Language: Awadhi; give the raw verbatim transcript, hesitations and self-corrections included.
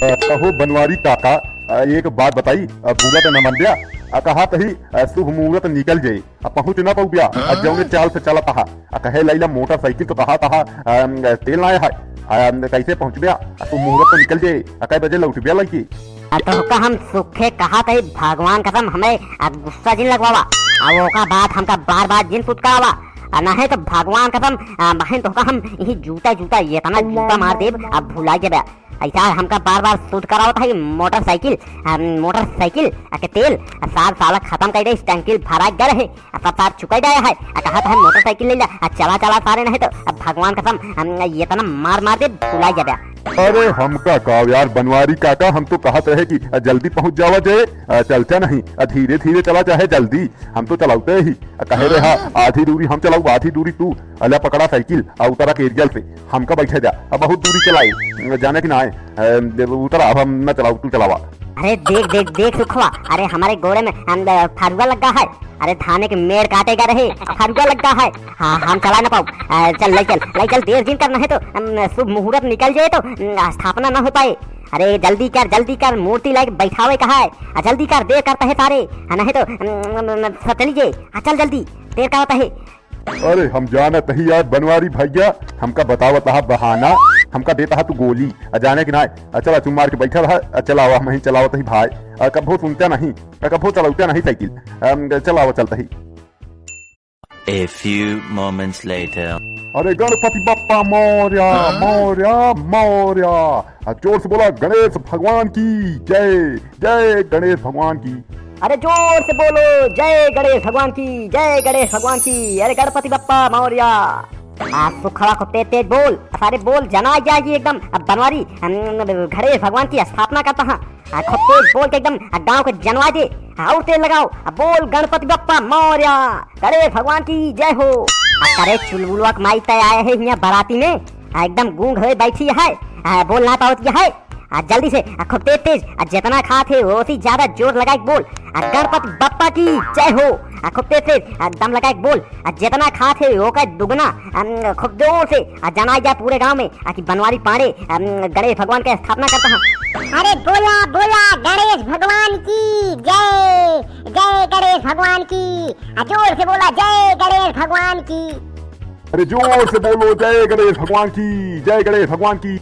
अ, कहो बनवारी काका, अ, एक बात बताई, अ, बुरा त न मन द्या, अ, कहा तही, अ, शुभ मुहूर्त निकल जाए, अ, पहुँच न पउब्या, अ, जौने चाल से चलत हा, अ, कहे लैला मोटरसाइकिल तो कहा तहा, अ, तेल ना है, अ, कैसे पहुँचब्या, अ, शुभ मुहूर्त तो निकल जाए, अ, कै बजे लौटब्या लइके? अ, तोहका हम सुखे कहा तही भगवान कसम हमें, अ, गुस्सा जिन लगवावा, अ, ओका बाद हमका बार बार जिन सुत करावा, अ, नहीं तो भगवान कसम, अ, बहन तोहका हम यही जूता जूता, ये तना जूता मार देब, अब भुला जाबे। ऐसा हमका बार बार शुद्ध करावत है मोटरसाइकिल, आ, मोटरसाइकिल, आ, के तेल, आ, सार साला खत्म कर दे, टंकी भरा गल है, आ, सब सार चुकाई जाए है, आ, कहा था मोटरसाइकिल ले ला, आ, चला चला सारे नहीं तो अब भगवान कसम, हम ये तना मार मार दे भुला जाबे। अरे हमका का यार बनवारी काका, हम तो कहत रहे कि, आ, जल्दी पहुँच जावा जाए, आ, चलता नहीं, आ, धीरे धीरे चला चाहे जल्दी, हम तो चलावते ही। आ, कहे रहे, हाँ, आधी दूरी हम चलाऊ, आधी दूरी तू। अला पकड़ा साइकिल, आ उतरा केरियल से, हमका बैठे द्या। अब बहुत दूरी चलाई, जाने कि ना आए, अ, उतरा, अब हम न चलाऊ, तू चलावा। अरे देख, देख, देख सुखवा, अरे हमारे गोड़े में, हम, अ, फरुआ लग गा है। अरे धाने के मेड़ काटे गा रहे, फरुआ लग गा है। हाँ, हम चला न पाऊ। अ, चल, ले चल, ले चल, देर जिन करना है तो, अम, शुभ मुहूर्त निकल जाए तो, अम, स्थापना न हो पाए। अरे जल्दी कर, जल्दी कर, मूर्ति लाइके बैठावे का है। आ, जल्दी कर, देर करता है सारे। हाँ, नहीं तो, अम, अम, अम, सब चली जे। हाँ, चल जल्दी, देर करता है। अरे हम जानत ही यार बनवारी भैया, हमका बतावत हा बहाना, हमका देता हा तू गोली। आ, जाने कि ना, आ, चला चुप मार के बैठा रहा, आ, चलावा, हम ही चलावत ही भाई। आ, कभो सुनता नहीं, आ, कभो चलावता नहीं साइकिल। अम, चलावा चलता ही। A few moments later. अरे गणपति बप्पा मौर्या, हाँ? मौर्या, मौर्या। आ, जोर से बोला, गणेश भगवान की जय, जय गणेश भगवान की। अरे जोर से बोलो, जय गणेश भगवान की, जय गणेश भगवान की। अरे गणपति बप्पा मौर्या। आ, सुखवा को तेज तेज बोल, सारे बोल, जना जाएगी एकदम। अब बनवारी, हम, गणेश भगवान की स्थापना करता हाँ। आ, खूब तेज बोल के एकदम, आ, गाँव के जनवा दे। आ, और तेज लगाओ, आ, बोल गणपति बप्पा मौर्या, गणेश भगवान की जय हो। आ, करे चुलबुलवा के माई तय आए है हियाँ बाराती में, आ, एकदम गूंग होए बैठी है, आ, बोल ना पावत है। आ, जल्दी से, आ, खूब तेज तेज, आ, जितना खात है, ओसी ज्यादा जोर लगाए के बोल। आ, गणपति बप्पा की जय हो। आ, खूब तेज तेज, आ, दम लगाए के बोल। आ, जितना खात है, ओकर दुगना, अम, खूब जोर से, आ, जनाई जा पूरे गाँव में, आ, कि बनवारी पांडे, अम, गणेश भगवान के स्थापना करता है। अरे बोला, बोला, गणेश भगवान की जय, जय गणेश भगवान की। आ, जोर से बोला, जय गणेश भगवान की। अरे जोर से बोलो, जय गणेश भगवान की, जय गणेश भगवान की।